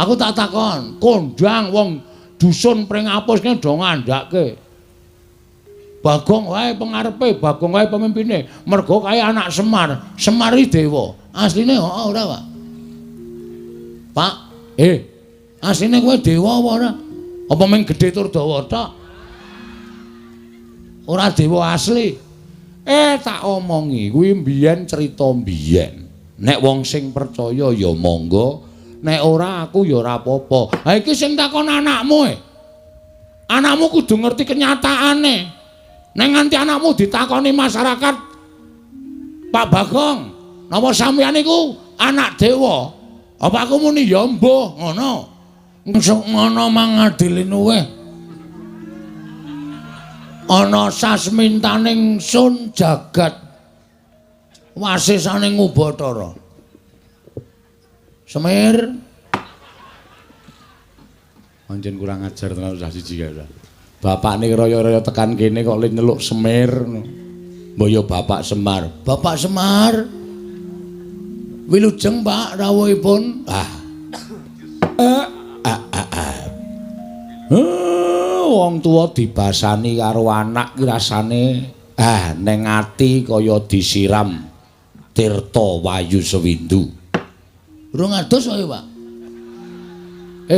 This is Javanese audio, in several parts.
Aku tak takon, kondang wong dusun Pringapus ki do ngandhake. Bagong wae pengarepe, Bagong wae pemimpine. Mergo kae anak Semar, Semar iki dewa. Asline heeh ora, Pak? Pak, asline kowe dewa apa ora? Apa mung gedhe tur dawa tok? Ora dewa asli. Tak omongi, kuwi mbiyen crita mbiyen. Nek wong sing percaya ya monggo, nek ora aku ya ora apa-apa. Ha iki sing takon anakmu e. Anakmu kudu ngerti kenyataane. Nek nganti anakmu ditakoni masyarakat, Pak Bagong, napa sampeyan niku anak dewa? Apa aku muni ya mbuh ngono. Sok ngono mangadili luweh. Ana sasmintaning sun jagat wasisaning Ubathara. Semir. Pancen kurang ajar tenan cah siji kae. Bapakne raya-raya tekan kene kok le nyeluk Semir. Mbok ya Bapak Semar. Bapak Semar. Wilujeng Pak rawuhipun. Ah. Wong tuwa dibasani karo anak ki rasane neng ati kaya disiram tirta wayu sewindu. Rung adus ayo, Pak.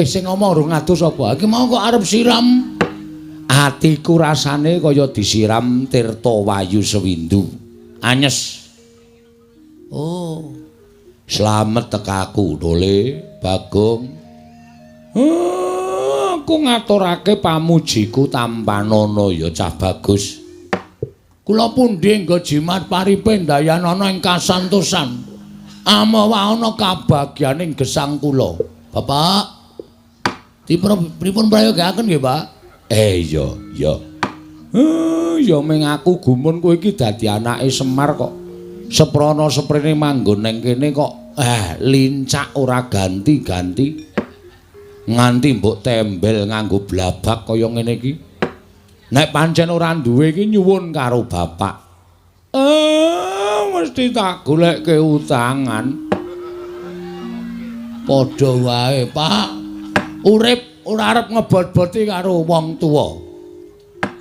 Sing ngomong rung adus apa? Iki mau kok arep siram. Atiku rasane kaya disiram tirta wayu sewindu. Anyes. Oh. Slamet tekaku, Dole, Bagong. Aku ngaturake pamujiku tampanana ya cah bagus. Kula pundi nggo jimat paripe ndayanana ing kasantosan. Amawa ana kabagyaning gesang kula. Bapak, pripun prayogaaken nggih, Pak? Iya, iya. Ya ming aku gumun kowe iki dadi anake Semar kok. Seprana seprene manggon ning kene kok lincak ora ganti-ganti. Nganti mbok tembel nganggo blabak kaya ngene iki. Nek pancen ora duwe iki nyuwun karo bapak. Mesti tak golekke utangan. Padha wae, Pak. Urip ora arep ngebot-boti karo wong tuwa.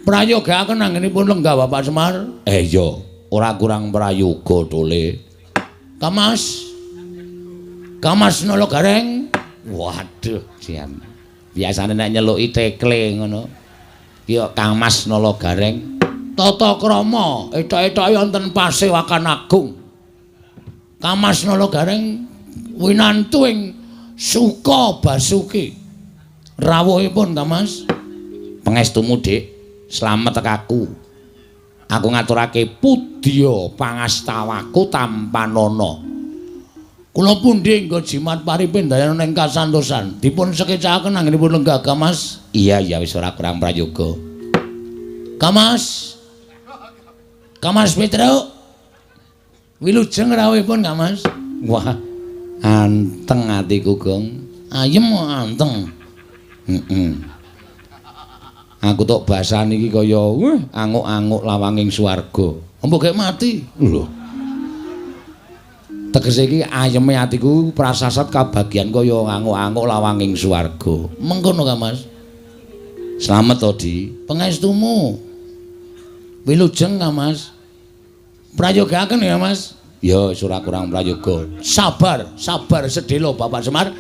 Prayogaaken anggenipun lenggah Bapak Semar. Iya, ora kurang prayoga Dole. Kamas. Kamas Nala Gareng. Waduh, jian. Biasane nek nyeluki tekle ngono. Ki kok Kang Mas Nala Gareng. Tata krama etok-etoke wonten Pasewakan Agung. Kang Mas Nala Gareng winantu ing Suka Basuki. Rawuhipun Kang Mas. Pangestumu, Dik. Slamet tekaku. Aku ngaturake pudya pangastawaku tampanana. Kula pundi nggo jimat paripe ndayana ing kasantosan. Dipun sekecaken anggenipun lenggah Kang Mas. Iya, iya wis ora kurang prayoga. Kang Mas. Kang Mas Petruk. Wilujeng rawuhipun Kang Mas. Wah, anteng atiku, Gong. Ayem anteng. Heeh. Aku tok basani iki kaya anguk-anguk lawanging swarga. Mbok gek mati. Lho. Tegese iki ayeme atiku prasasat kabagian kaya anguk-anguk lawanging swarga. Mengkono Kang Mas. Slamet to, Di. Pangestumu. Wilujeng Kang Mas. Prayogaaken ya, Mas. Ya wis ora kurang prayoga. Sabar, sabar sedhela Bapak Semar.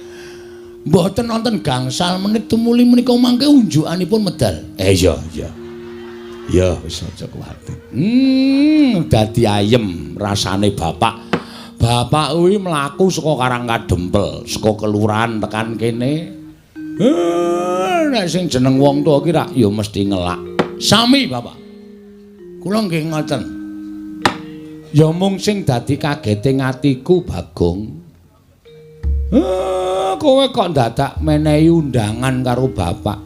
Mboten wonten gangsal menit tumuli menika mangke unjukanipun medal. Iya, iya. Ya wis aja kuwatir. Dadi ayem rasane bapak. Bapak kuwi mlaku saka Karang Kadempel, saka kelurahan tekan kene. Nek sing jeneng wong tuwa ki rak ya mesti ngelak. Sami, Bapak. Kula nggih ngoten. Ya mung sing dadi kagete atiku, Bagong. Kowe kok dadak menehi undangan karo bapak.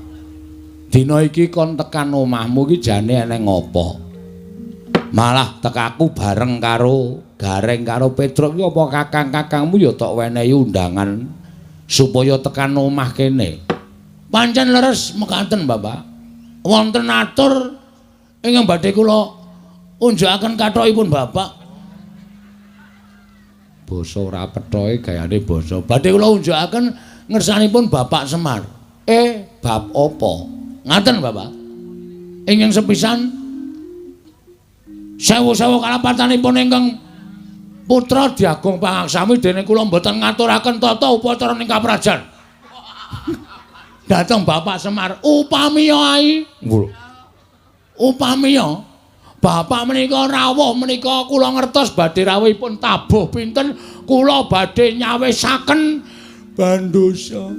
Dina iki kon tekan omahmu iki jane eneng apa? Malah tekaku bareng karo Gareng karo Petruk iki apa kakang-kakangmu ya tok wenehi undangan supaya tekan omah kene. Pancen leres mekaten, Bapak. Wonten atur ingkang badhe kula unjukaken kathokipun Bapak. Basa ora pethoe gayane basa. Badhe kula unjukaken ngersanipun Bapak Semar. Bab apa? Ngaten Bapak. Ingkang sepisan sewu-sewu kalapatanipun ingkang putra Diagung Pangaksami dene kula mboten ngaturaken tata upacara ing kaprajan. Dhateng Bapak Semar, upamiya ai. Upamiya Bapak menika rawuh menika kula ngertos badhe rawuhipun tabuh pinten, kula badhe nyawisaken bandosa.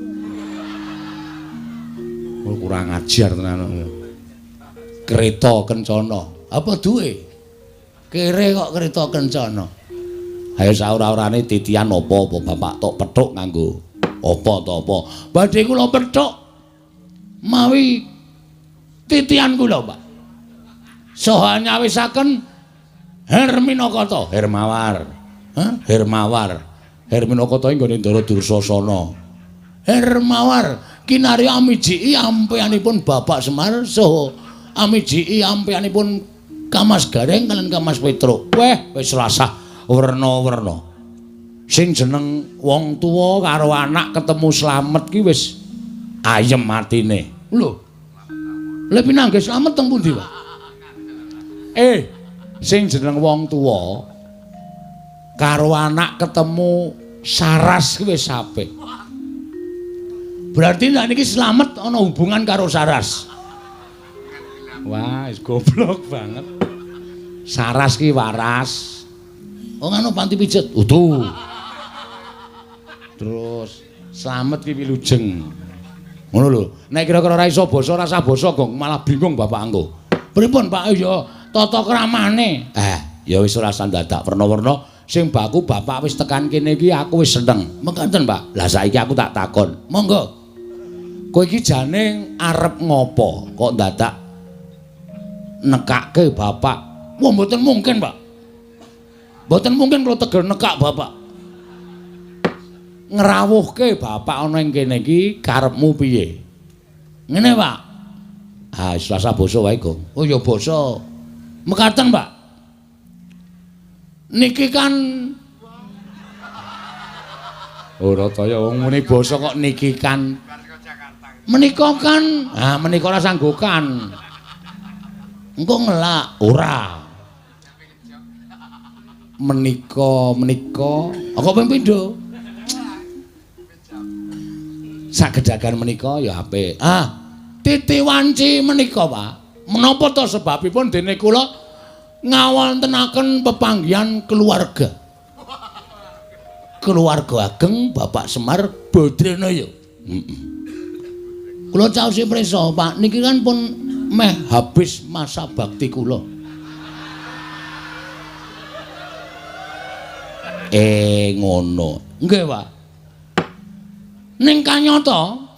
Kurang ajar tenan. Kereta kencana. Apa duwe? Kere kok kereta kencana. Ayo saura-urane titian apa-apa Bapak tok pethuk nganggo apa to apa. Badhe kula pethuk mawi titian kula, Pak. Saha nyawisaken Herminakata, Hermawar. Hah? Hermawar. Herminakata nggone Ndara Dursasana. Hermawar kinarya amijiki ampeanipun Bapak Semar saha amijiki ampeanipun Kamas Gareng kalian Kamas Petruk. Weh, wis rasah werna-werna. Sing jeneng wong tuwa karo anak ketemu slamet ki wis ayem atine. Lho. Lha pinanggih slamet teng pundi, Pak? Sing jeneng wong tuwa karo anak ketemu saras ki wis apik. Berarti nek niki slamet ana hubungan karo saras. Wah, wis goblok banget. Saras ki waras. Oh ngono panti pijet. Utuh. Terus slamet ki wilujeng. Ngono lho. Nek kira-kira ora iso basa, ora usah basa, Gong, malah bingung bapak engko. Pripun, Pak? Ya tata kramane. Ya wis ora usah dadak werna-werna. Sing baku bapak wis tekan kene iki aku wis seneng. Mekaten, Pak. Lah saiki aku tak takon. Monggo. Kowe iki jane arep ngopo kok dadak nekake bapak? Wah, mboten mungkin, Pak. Mboten mungkin kula tegel nekak bapak. Ngrawuhke bapak ana ing kene iki karepmu piye? Ngene, Pak. Ah, wis rasa basa wae, Gong. Oh ya basa. Mekaten, Pak. Niki kan ora kaya wong muni basa kok niki kan. Menika kan, ah menika ora sanggukan. Engko ngelak, ora. Menika menika, kok ping pindho? Sagedagan menika ya apik. Ah, titi wanci menika, Pak. Menapa to sebabipun dene kula ngawontenaken pepanggihan keluarga. Keluarga ageng Bapak Semar Badranaya. Heeh. Kula caosi prisa, Pak, niki kan pun meh habis masa bakti kula. Ngono. Nggih, Pak. Ning kanyata,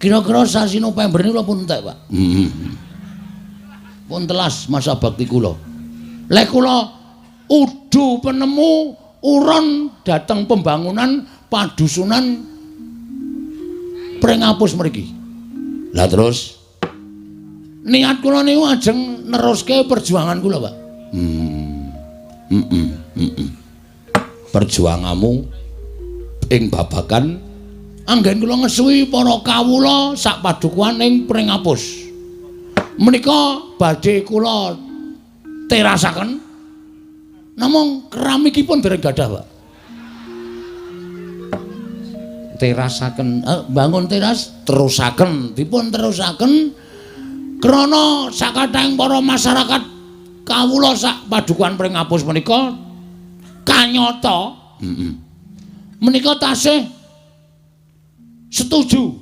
Kira-kira sasi November niku kula pun entek, Pak. Pun telas masa bakti kula. Lek kula udu penemu uron dhateng pembangunan padusunan Pringapus mriki. Lah terus niat kula niku ajeng neruske perjuangan kula, Pak. Perjuanganmu ing babagan anggen kula ngesuwi para kawula sak padukuhan ing Pringapus. Menika badhe kula terasaken namung keramikipun dereng gadah, Pak. Terasaken, bangun teras terusaken, dipun terusaken krana sakathahing para masyarakat kawula sak padukuhan Pringapus menika kanyata menika tasih setuju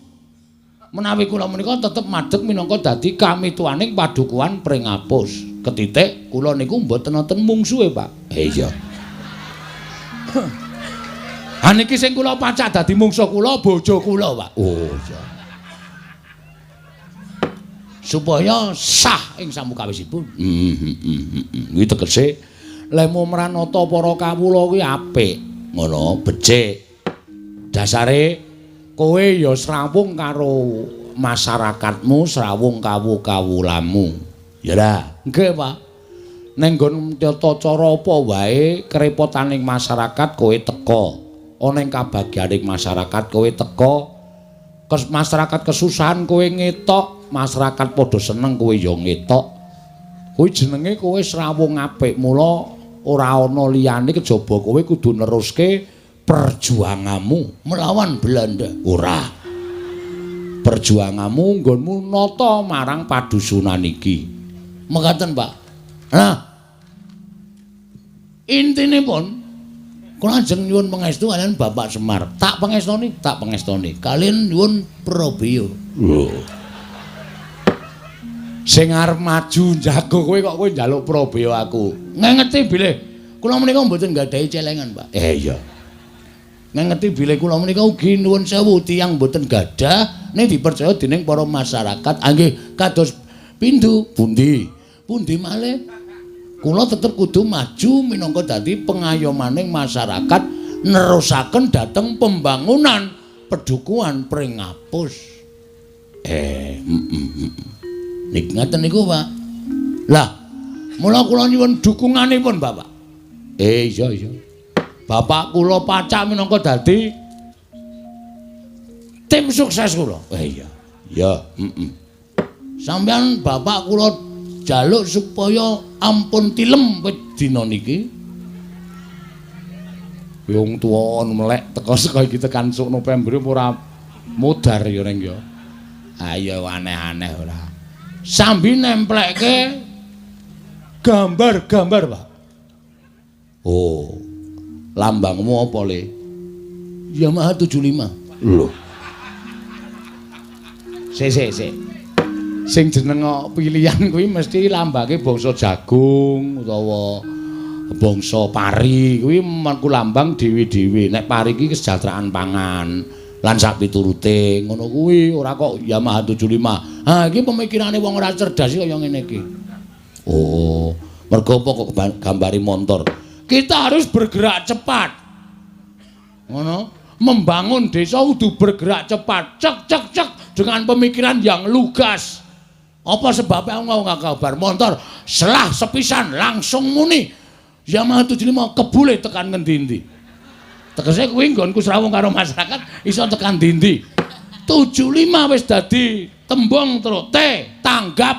menawi kula menika tetep madeg minangka dadi kamituwaning padukuhan Pringapus. Ketitik kula niku mboten wonten mungsuhe, Pak. Iya. Ha niki sing kula pacak dadi mungsuh kula bojo kula, Pak. Oh iya. Supaya sah ing samukawisipun. Kuwi tegese lemu mranata para kawula kuwi apik, ngono, becik. Dasare kowe ya srawung karo masyarakatmu, srawung kawu-kawulamu. Ya lah, nggih, Pak. Ning nggon tata cara apa wae kerepotaning masyarakat kowe teka. Ana ing kabagyaning masyarakat kowe teka, masyarakat kesusahan kowe ngetok, masyarakat padha seneng kowe ya ngetok. Kuwi jenenge kowe srawung apik. Mula ora ana liyane kejaba kowe kudu neruske perjuanganmu melawan Belanda. Ora. Perjuanganmu nggonmu nata marang padusunan iki. Mekaten, Pak. Nah, intinipun kula ajeng nyuwun pangestu kaliyan Bapak Semar. Tak pangestoni, tak pangestoni. Kaliyan nyuwun prabeya. Lho. Sing arep maju njago kowe kok kowe njaluk prabeya aku. Ngengeti bilih kula menika mboten nggadahi celengan, Pak. Iya. Ngengeti bilih kula menika ugi nuwun sewu tiyang mboten gadah ning dipercaya dening para masyarakat. Ah nggih, kados pindhu pundi? Pundi malih? Kula tetep kudu maju minangka dadi pengayomaning masyarakat nerusaken dhateng pembangunan pedukuhan Pringapus. Niki ngaten niku, Pak. Lah, mula kula nyuwun dukunganipun, Bapak. Iya iya. Bapak kula pacak minangka dadi tim sukses kula. Iya. Ya, heeh. Sampeyan bapak kula jaluk supaya ampun tilem wit dina niki. Wong tuwa melek teka saka iki tekan sok November ora modar ya Reng ya. Ayo aneh-aneh ora. Sambi nemplekke gambar-gambar, Pak. Oh. Lambangmu apa, Le? Yamaha 75. Lho. Sik sik sik. Sing jeneng pilihan kuwi mesti lambange bangsa jagung utawa bangsa pari kuwi mengku lambang dhewe-dhewe. Nek pari iki kesejahteraan pangan lan sak piturute ngono kuwi ora kok Yamaha 75. Ha iki pemikirane wong ora cerdas kaya ngene iki. Oh, mergo apa kok gambari montor? Kita harus bergerak cepat. Ngono. Membangun desa kudu bergerak cepat. Cek cek cek dengan pemikiran yang lugas. Apa sebabnya aku ngomong kabar motor selah sepisan langsung muni Yamaha 75 kebule tekan ngendi-endi. Tegese kuwi nggonku srawung karo masyarakat iso tekan ndi-ndi. 75 wis dadi tembung terus T tanggap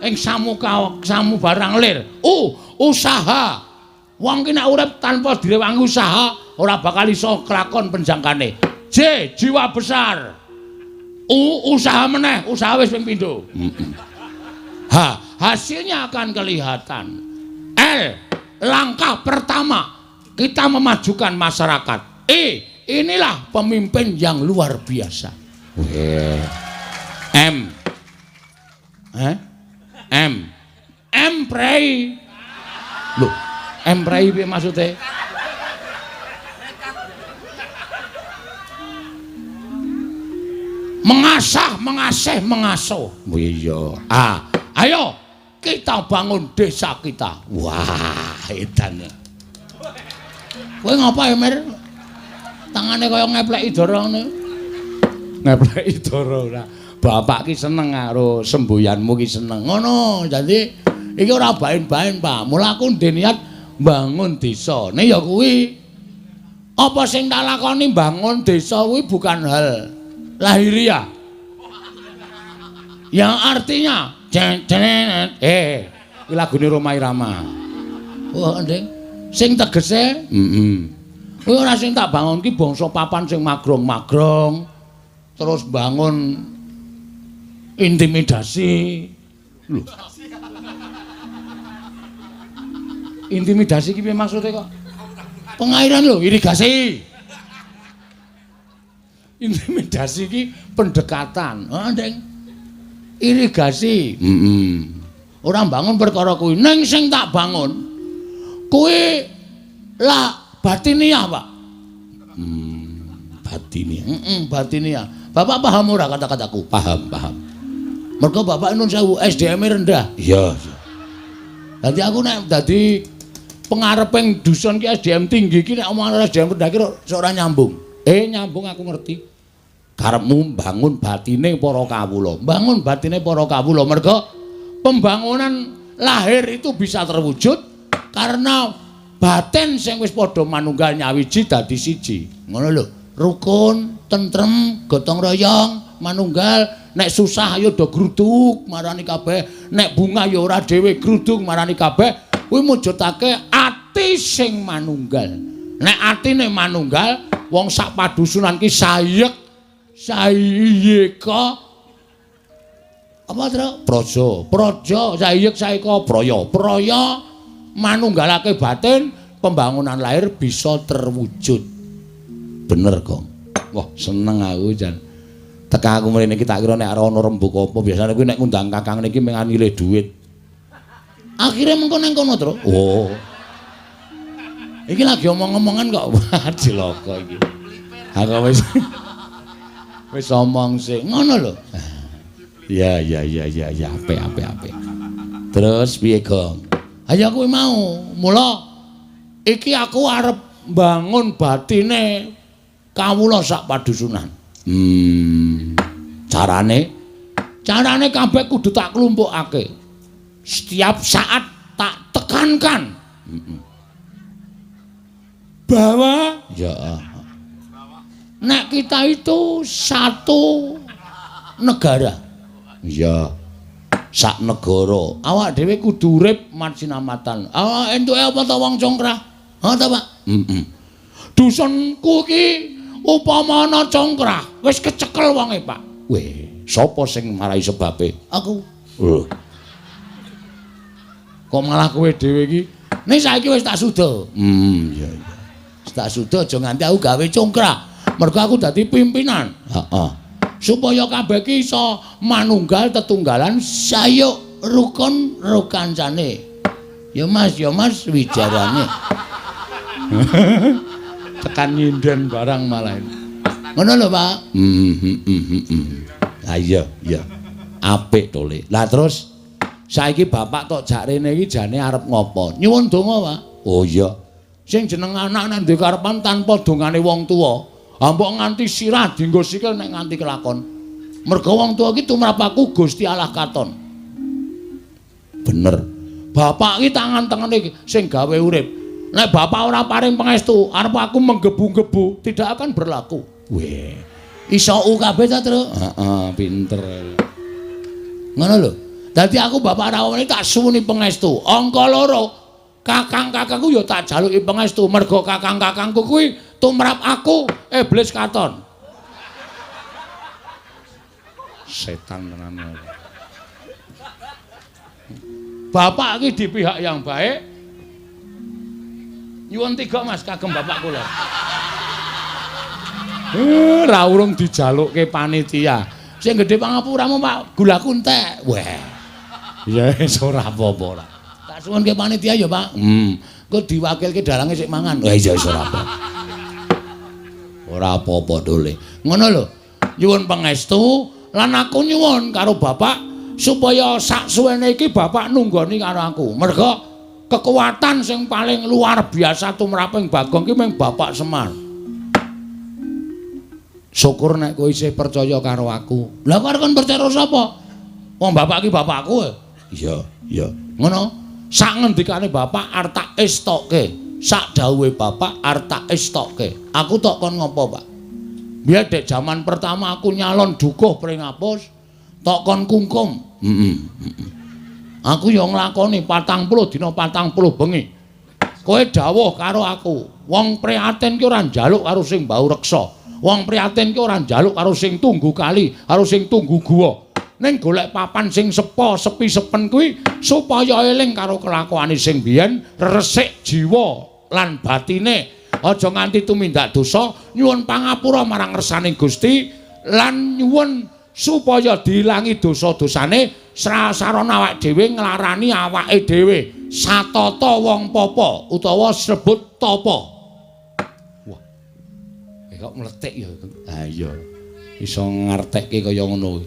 ing samuka samu barang lir. U usaha. Wong ki nek urip tanpa direwangi usaha ora bakal iso kelakon penjangkane. J jiwa besar. U usaha meneh, usaha wis ping pindho. H hasilnya akan kelihatan. L langkah pertama kita memajukan masyarakat. E inilah pemimpin yang luar biasa. M M M prei. Loh, M prei piye maksude? Mengasah, mengasih, mengasuh. Iya. Ah, ayo kita bangun desa kita. Wah, edan. Kowe ngapa ya, Mir? Tangane kaya ngepleki dara ngene. Ngepleki dara ora. Bapak ki seneng karo semboyanmu ki seneng. Ngono, dadi iki ora baen-baen, Pak. Mula aku ndek niat bangun desa. Nek ya kuwi apa sing tak lakoni bangun desa kuwi bukan hal lahiriah. Yang artinya iki lagune Rhoma Irama. Oh, nding. Sing tegese, heeh. Kuwi ora sing tak bangun ki bangsa papan sing magrong-magrong. Terus bangun intimidasi. Lho. Intimidasi ki piye maksude kok? Pengairan lho, irigasi. Intimidasi ki pendekatan. Heeh, Nding. Irigasi. Heeh. Ora bangun perkara kuwi. Ning sing tak bangun kuwi lah batiniah, Pak. Batiniah. Heeh, batiniah. Bapak paham ora kata-kataku? Paham, paham. Mergo bapak nun sewu SDM-e rendah. Iya, iya. Dadi aku nek dadi pengareping dusun ki SDM tinggi ki nek omongan SDM rendah ki ora nyambung. Nyambung aku ngerti. Karepmu bangun batine para kawula. Bangun batine para kawula mergo pembangunan lahir itu bisa terwujud karena Batin sing wis padha manunggal nyawiji dadi siji. Ngono lho. Rukun, tentrem, gotong royong, manunggal. Nek susah ayo do gruduk marani kabeh, nek bunga ya ora dhewe gruduk marani kabeh. Kuwi mujudake ati sing manunggal. Nek atine manunggal, wong sak padusunan ki sayek sayeka apa tru? Praja, praja sayek saeka praya. Praya manunggalake batin, pembangunan lahir bisa terwujud. Bener, Gong. Wah, seneng aku jan. Teka aku mrene iki tak kira nek ana rembug apa, biasane kuwi nek ngundang kakang niki mung nyilih dhuwit. Akhire mengko nang kono, Tru. Oh. Iki lagi omong-omongan kok. Wah, cilaka iki. Aku wis wis omong sing ngono lho. Ya ya ya ya ya apik apik apik. Terus piye, Gong? Ayo kuwi mau. Mula iki aku arep mbangun batine kawula sak padusunan. Carane? Carane kabeh kudu tak klumpukake. Setiap saat tak tekankan. Bahwa ya nek kita itu satu negara. Iya. Sak negara. Awak dhewe kudu urip masinamatan. Awak entuke apa ta wong congkrah? Ha ta, Pak? Heeh. Dusunku iki upama ana congkrah, wis kecekel wonge, Pak. Weh, sapa sing marai sebabe? Aku. Lho. Kok malah kowe dhewe iki? Ning saiki wis tak suda. Iya iya. Wis tak suda aja nganti aku gawe congkrah. Mergo aku dadi pimpinan. Heeh. Supaya kabeh iki iso manunggal tetunggalan sayuk rukun rukancane. Ya Mas, ya Mas wijarane. Tekan nyinden barang malah. Ngono lho, Pak. Ha iya, iya. Apik to, Le. Lah terus saiki bapak tok jak rene iki jane arep ngopo? Nyuwun donga, Pak. Oh iya. Sing jeneng anak nek duwe karepan tanpa dongane wong tuwa, mbok nganti sirah dienggo sikil nek nganti kelakon. Mergo wong tuwa iki tumrap aku Gusti Allah katon. Bener. Bapak iki tangan tengene sing gawe urip. Nek bapak ora paring pangestu, arep aku menggebu-gebu tidak akan berlaku. Weh. Iso u kabeh ta, Tru? Heeh, pinter. Ngono lho. Dadi aku bapak rawuh tak suwuni pangestu. Angka loro, kakang-kakangku ya tak jaluki pangestu. Mergo kakang-kakangku kuwi tumrap aku iblis katon. Setan tenan. Bapak iki di pihak yang baik. Nyuwun tiga Mas kagem bapak kula. Ra urung dijalukke panitia. Sing gedhe pangapuramu Pak, gulaku entek. Weh. Ya wis ora apa-apa ora. Tak suwunke panitia ya, Pak. Engko diwakilke dalange sik mangan. Wah iya wis ora apa. Ora apa-apa dole. Ngono lho. Nyuwun pangestu lan aku nyuwun karo bapak supaya sak suwene iki bapak nunggoni karo aku. Mergo kekuatan sing paling luar biasa tumraping Bagong ki mung Bapak Semar. Syukur nek kowe isih percaya karo aku. Lah kok arep kon percaya sapa? Wong bapak ki bapakku. Iya, iya. Ngono. Sak ngendikane bapak arep tak estoke. Sak dawuhe bapak arep tak estoke. Aku tok kon ngopo, Pak? Biyen dek jaman pertama aku nyalon dukuh Pringapus, tok kon kungkum. Heeh. Aku ya nglakoni 40 dina 40 bengi. Kowe dawuh karo aku, wong prihatin ki ora njaluk karo sing bau reksa. Wong prihatin ki ora njaluk karo sing tunggu kali, karo sing tunggu guwa. Ning golek papan sing sepo, sepi sepen kuwi supaya eling karo kelakuane sing biyen, resik jiwa lan batine. Aja nganti tumindak dosa, nyuwun pangapura marang ngersaning Gusti lan nyuwun supaya diilangi dosa-dosane sarana awake dhewe nglarani awake dhewe. Satata wong papa utawa sebut tapa. Wah. Kok mletik ya. Ha iya. Iso ngertekke kaya ngono kuwi.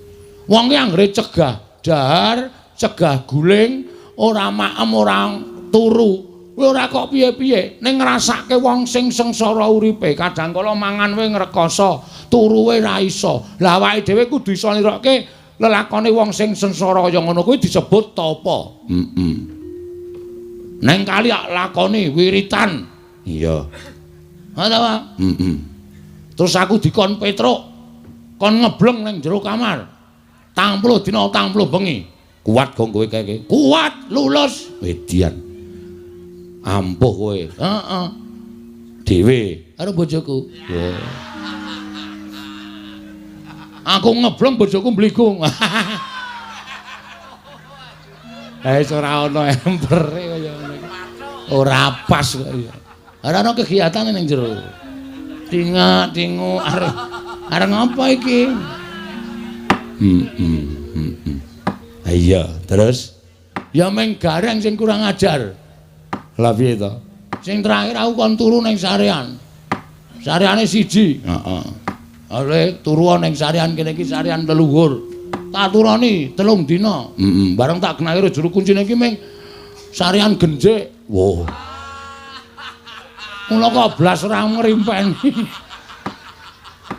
Wong ki anggere cegah dahar, cegah guling, ora maem, ora turu. Kuwi ora kok piye-piye, ning ngrasake wong sing sengsara uripe, kadang kala mangan wae ngrekoso, turu wae ra iso. Lah awake dhewe kudu iso nirokke lelakone wong sing sengsara kaya ngono kuwi disebut tapa. Heeh. Neng kali lakoni wiritan. Iya. Ha ta, Pak? Heeh. Terus aku dikon Petruk kon ngebleng neng jero kamar. 40 dina 40 bengi. Kuat gong kowe kae? Kuat, lulus. Median. Ampuh kowe. Heeh. Dhewe karo bojoku. Wah. Aku ngebleng bojoku mbligung. Eh ora ana empere kaya ngene iki. Ora pas kok ya. Ora ana kegiatan ning jero. Tingak-tingu arep arep ngapa iki? Iya, terus ya meng gareng sing kurang ajar. Lah piye to? Sing terakhir aku kon turu ning sarean. Sareane siji. Heeh. Ale turu ning sarean kene iki sarean leluhur. Tak turoni 3 dina. Heeh. Bareng tak genah karo juru kuncine iki meng sarean genjik. Wah. Mula kok blas ora ngrimpeni.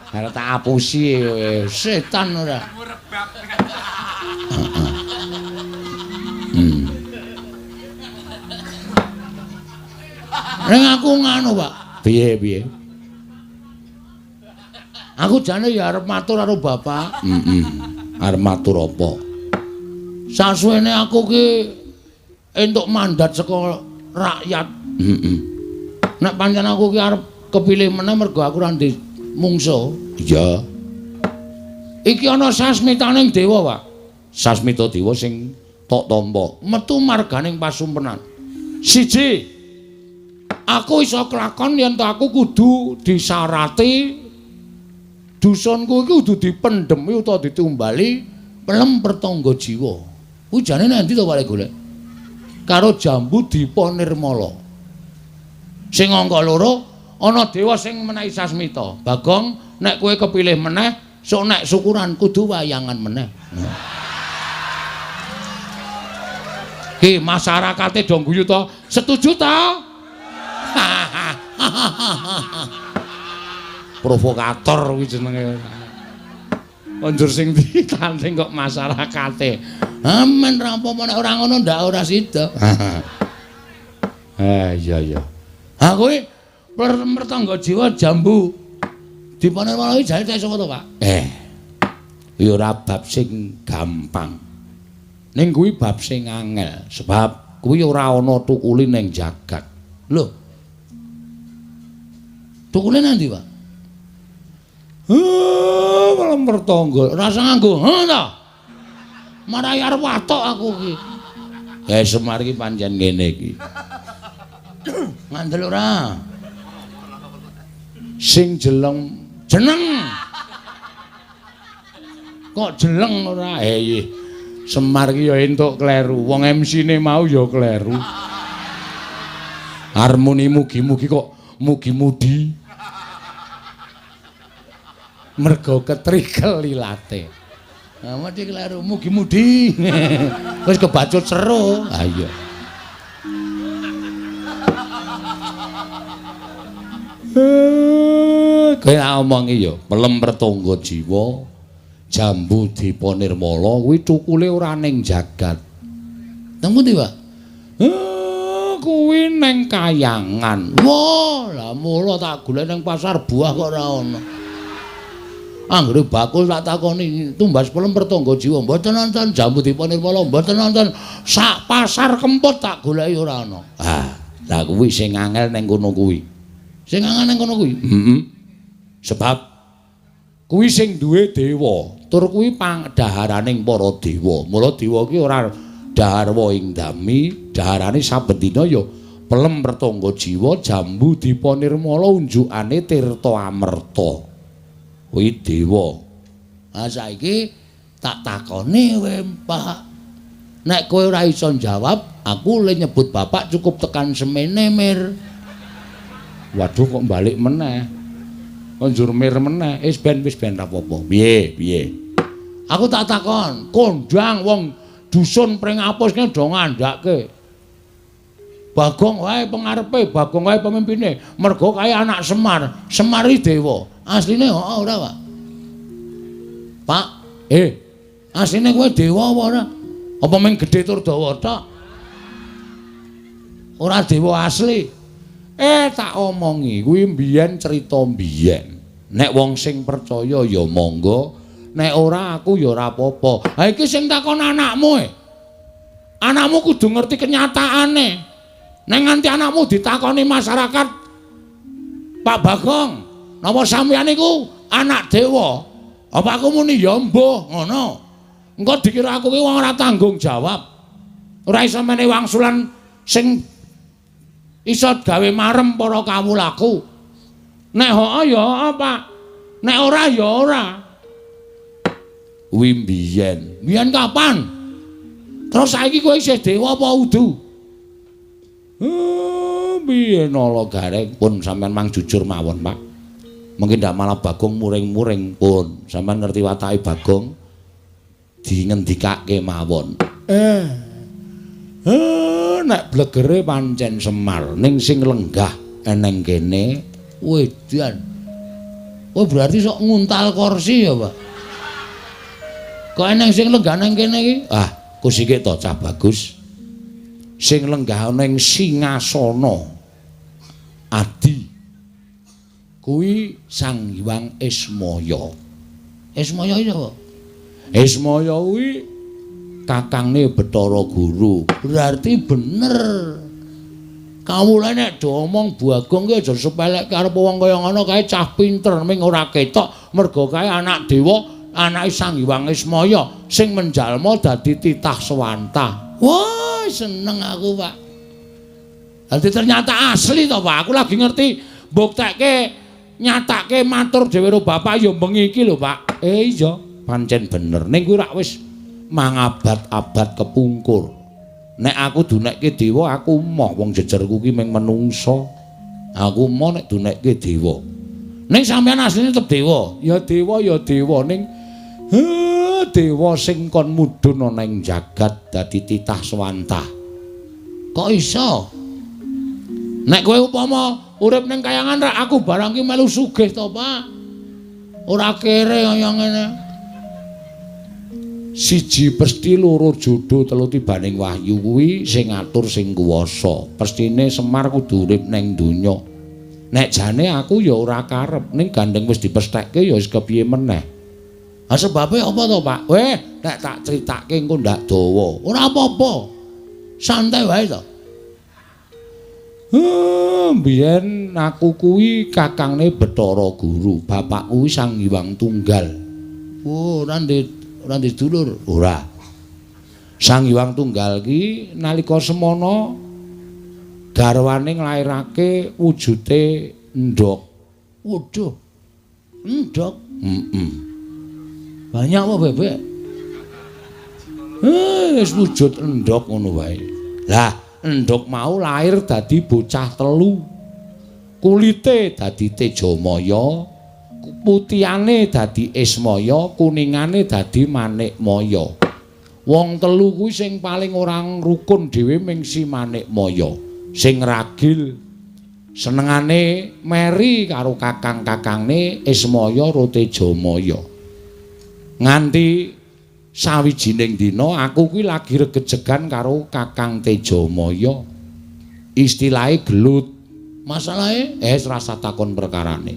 Arep tak apusi setan ora. Ning aku nganu, Pak. Piye-piye? Aku jane ya arep matur karo bapak. Heeh. Arep matur apa? Sasuwene aku ki entuk mandat saka rakyat. Heeh. Nek pancen aku ki arep kepilih meneh mergo aku ora ndek mungsuh. Iya. Iki ana sasmitaning dewa, Pak. Sasmita dewa sing tok tampa metu marganing pasumpenan. Siji, aku iso kelakon yen to aku kudu disarati dusunku iki kudu dipendhemi utawa ditumbali pelem pertangga jiwa. Kuwi jane nang ndi to Pak golek? Karo jambu Dipa Nirmala. Sing angka 2 ana dewa sing menehi sasmita. Bagong, nek kowe kepilih meneh, sok nek syukuran kudu wayangan meneh. Ki masyarakate do guyu to? Setuju ta? Provokator kuwi jenenge. Konjur sing ditanding kok masyarakate. Amen ra apa-apa nek ora ngono ndak ora sida. Iya iya. Ha kuwi pertangga jiwa jambu Dipa Nirmala iki jane sapa to, Pak? Ya ora bab sing gampang. Ning kuwi bab sing angel, sebab kuwi ora ana tukuli ning jagat. Lho. Tukule nang ndi, Pak? Malah mertangga, rasa nganggo. Ha ta? Marai arep watok aku iki. Semar iki pancen ngene iki. Ngandel ora? Sing jeleng jeneng. Kok jeleng ora? Iya. Semar iki ya entuk kleru. Wong MC-ne mau ya kleru. Harmoni mugi-mugi kok mugi-mudi. Mergo ketrikel ilate. Nah, mesti kleru mugi-mudi. Wis kebacut seru. Ha iya. Kowe omongi ya, pelem pertangga jiwa, jambu Dipa Nirmala kuwi cukule ora ning jagat. Nang pundi, Pak? Kuwi ning kayangan. Wah, lah mula tak golek ning pasar buah kok ora ana. Anggere bakul tak takoni tumbas pelem pertangga jiwa, mboten nonton jambu Dipa Nirmala, mboten nonton sak pasar Kempot tak goleki ora ana. Ah, lah kuwi sing angel ning kono kuwi. Sing angel ning kono kuwi. Heeh. Sebab kuwi sing duwe dewa, tur kuwi pangdaharaning para dewa. Mula dewa ki ora dahar ing dami, daharane saben dina ya pelem pertangga jiwa, jambu Dipa Nirmala unjukane tirta amerta. Kuwi dewa. Ah saiki tak takoni kowe, Pak. Nek kowe ora iso njawab, aku le nyebut bapak cukup tekan semene, Mir. Waduh kok balik meneh. Kok njur mir meneh. Wis ben ra apa-apa. Piye, piye? Aku tak takon, kondang wong dusun Pringapus ki do ngandhake. Bagong wae pengarepe, Bagong wae pemimpine. Mergo kae anak Semar, Semar iki dewa. Asline heeh ora, Pak? Pak, asline kowe dewa apa ora? Apa mung gedhe tur dawa tok? Ora dewa asli. Tak omongi kuwi mbiyen cerita mbiyen. Nek wong sing percaya ya monggo, nek ora aku ya ora apa-apa. Ha iki sing takon anakmu e. Anakmu kudu ngerti kenyataane. Nek nganti anakmu ditakoni masyarakat, Pak Bagong, napa sampeyan niku anak dewa? Apa aku muni ya mbuh ngono. Engko dikira aku ki wong ora tanggung jawab. Ora iso menehi wangsulan sing iso gawe marem para kawulaku. Nek hooh ya hooh, Pak. Nek ora ya ora. Kuwi mbiyen. Mbiyen kapan? Terus saiki kowe isih dewa apa udu? Piye nala gareng pun sampean mang jujur mawon, Pak. Mungkin ndak malah Bagong muring-muring pun. Sampean ngerti watake Bagong dingendikake mawon. Nek blegere pancen Semar ning sing lenggah eneng kene wedan. Oh berarti sok nguntal kursi ya, Pak. Kok eneng sing lenggah nang kene iki? Ah, kusike to cah bagus. Sing lenggah ning singasana adi kuwi Sang Hyang Ismaya. Ismaya iki sapa? Ismaya kuwi kakangne Bathara Guru. Berarti bener. Kawula nek do omong Bagong ki aja sepelekke arep wong kaya ngono kae cah pinter ming ora ketok mergo kae anak dewa, anake Sang Hyang Ismaya sing menjalma dadi titah swantah. Wah, seneng aku, Pak. Dadi ternyata asli to, Pak. Aku lagi ngerti mbuktekke nyatake matur dhewe karo bapak ya bengi iki lho, Pak. Iya, pancen bener. Ning kuwi rak wis mangabad-abad kepungkur. Nek aku dunekke dewa, aku moh wong jejerku ki ming menungsa. Aku moh nek dunekke dewa. Ning sampeyan asline tetep dewa. Ya dewa ya dewa ning dewa sing kon mudhun ana ing jagat dadi titah swantah. Kok iso? Nek kowe upama urip ning kayangan rak aku barang ki melu sugih to, Pak. Ora kere kaya ngene. Siji pesti loro jodo telu tibaning wahyu kuwi sing ngatur sing kuwasa. Pestine Semar kudu urip ning donya. Nek jane aku ya ora karep, ning gandeng wis dipesthekke ya wis kepiye meneh. Ha sebabe apa to, Pak? Weh, nek tak critake engko ndak dawa. Ora apa-apa. Santai wae to. Mbiyen aku kuwi kakangne Bathara Guru, bapakku kuwi Sang Hyang Tunggal. Oh, ora ndek dulur. Ora. Sang Hyang Tunggal ki nalika semana garwane nglairake wujute endhog. Waduh. Endhog? Heeh. Banyak apa bebek? Wis wujud endhog ngono wae. Lah, endhog mau lahir dadi bocah telu. Kulite dadi Tejamaya, putihane dadi Ismaya, kuningane dadi Manikmaya. Wong telu kuwi sing paling ora rukun dhewe ming si Manikmaya. Sing ragil senengane meri karo kakang-kakangne Ismaya ro Tejamaya. Nganti sawijining dina aku kuwi lagi regejegan karo Kakang Tejamaya. Istilahe gelut. Masalahe rasa takon perkarane.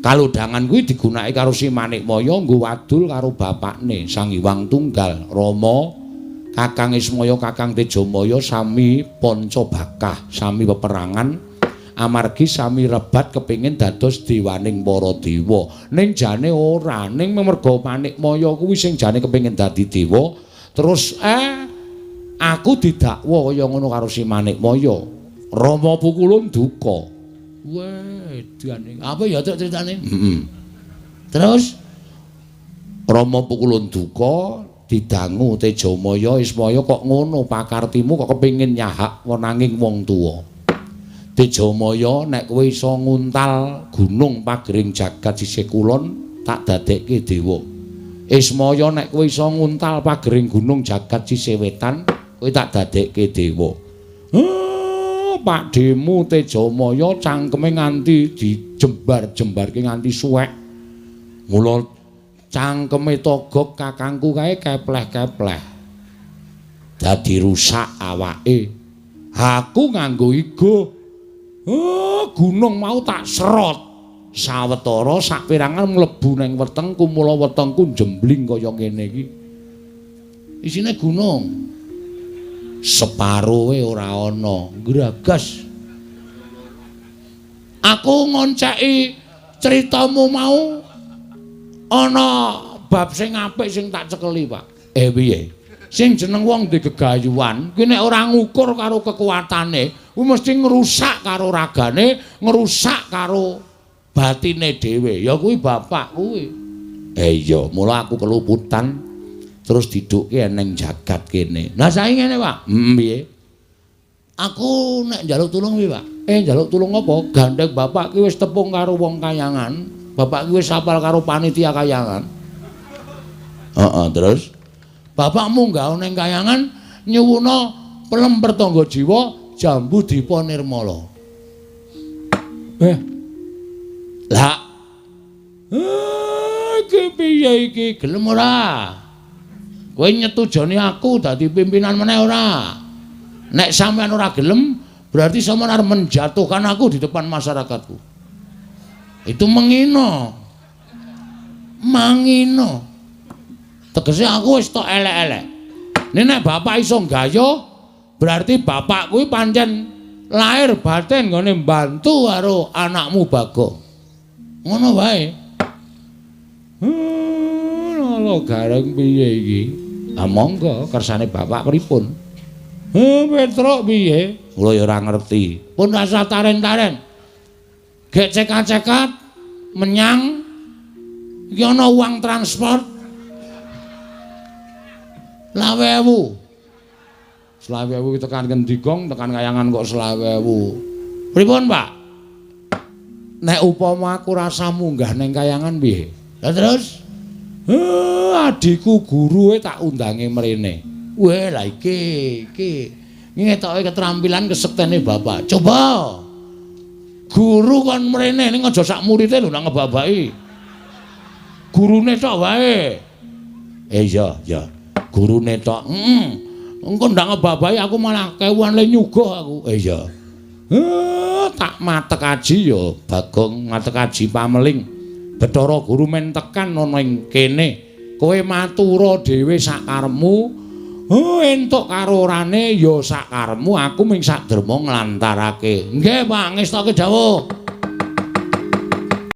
Kalodhangan kuwi digunakake karo si Manikmaya nggo wadul karo bapakne Sang Hyang Tunggal Rama. Kakang Ismaya, Kakang Tejamaya sami panca bakah, sami peperangan amargi sami rebat kepingin dados dewaning para dewa. Ning jane ora, ning merga Manikmaya kuwi sing jane kepingin dadi dewa, terus aku didakwa kaya ngono karo si Manikmaya. Rama Pukulun duka. Wedane. Apa ya critane? Heeh. Terus Rama Pukulun duka didangu Tejamaya Ismaya kok ngono pakartimu kok kepingin nyahak wenanging wong tuwa. Tejamaya nek kowe iso nguntal gunung pagering jagat sisih kulon tak dadekke dewa. Ismaya nek kowe iso nguntal pagering gunung jagat sisih wetan kowe tak dadekke dewa. Pakdhemu Tejamaya cangkeme nganti dijembar-jembarke nganti suwek. Mula cangkeme Togog kakangku kae kepleh-kepleh. Dadi rusak awake. Aku nganggo igo. Oh, gunung mau tak serot. Sawetara saperangan mlebu ning wetengku, mula wetengku jembling kaya ngene iki. Isine gunung. Separoe ora ana, gragas. Aku ngonceki critamu mau ana bab sing apik sing tak cekeli, Pak. Piye? Sing jeneng wong ndek gegayuhan, kuwi nek ora ngukur karo kekuatane, kuwi mesti ngrusak karo ragane, ngrusak karo batine dhewe. Ya kuwi bapak kuwi. Iya, mula aku keluputan terus didukke ning jagat kene. Lah saiki ngene, Pak. Piye? Aku nek njaluk tulung piye, Pak? Njaluk tulung apa? Gandeng bapak ki wis tepung karo wong kayangan. Bapak ki wis apal karo panitia kayangan. Heeh, terus bapak munggah ning kayangan nyuwuna pelem pertangga jiwa jambu dipa nirmala. Lah. Iki piye iki? Gelem ora? Kowe nyetujoni aku dadi pimpinan meneh ora? Nek sampean ora gelem, berarti sampean arep menjatuhkan aku di depan masyarakatku. Itu mengino. Mangino. Tegese aku wis tok elek-elek. Nek bapak iso gayuh, berarti bapak kuwi pancen lahir batin nggone mbantu karo anakmu Bagong. Ngono wae. Lho gareng piye iki? Ah monggo kersane bapak pripun? Petruk piye? Kula ya ora ngerti. Pun rasa taren-taren. Gek cekat-cekat menyang iki ana uang transport 20.000. 20.000 tekan ngendi gong, tekan kayangan kok 20.000. Pripun, Pak? Nek upama aku rasa munggah ning kayangan piye? Lah terus adikku gurue tak undange mrene. Weh, lah iki iki ngetoke keterampilan kesektene bapak. Coba. Guru kon mrene ning aja sak murite lho nang ngebabaki. Gurune tok wae. Iya, iya. Gurune tok. Heeh. Engko ndak ngebabahi aku malah kewuan le nyuguh aku. Iya. Tak matek aji ya Bagong, matek aji pameling. Bathara Guru men tekan ana ing kene. Kowe matura dhewe sakarepmu. Oh, entuk karo orane ya sakarepmu, aku ming sak derma nglantarake. Nggih, Pak, ngestoke dawuh.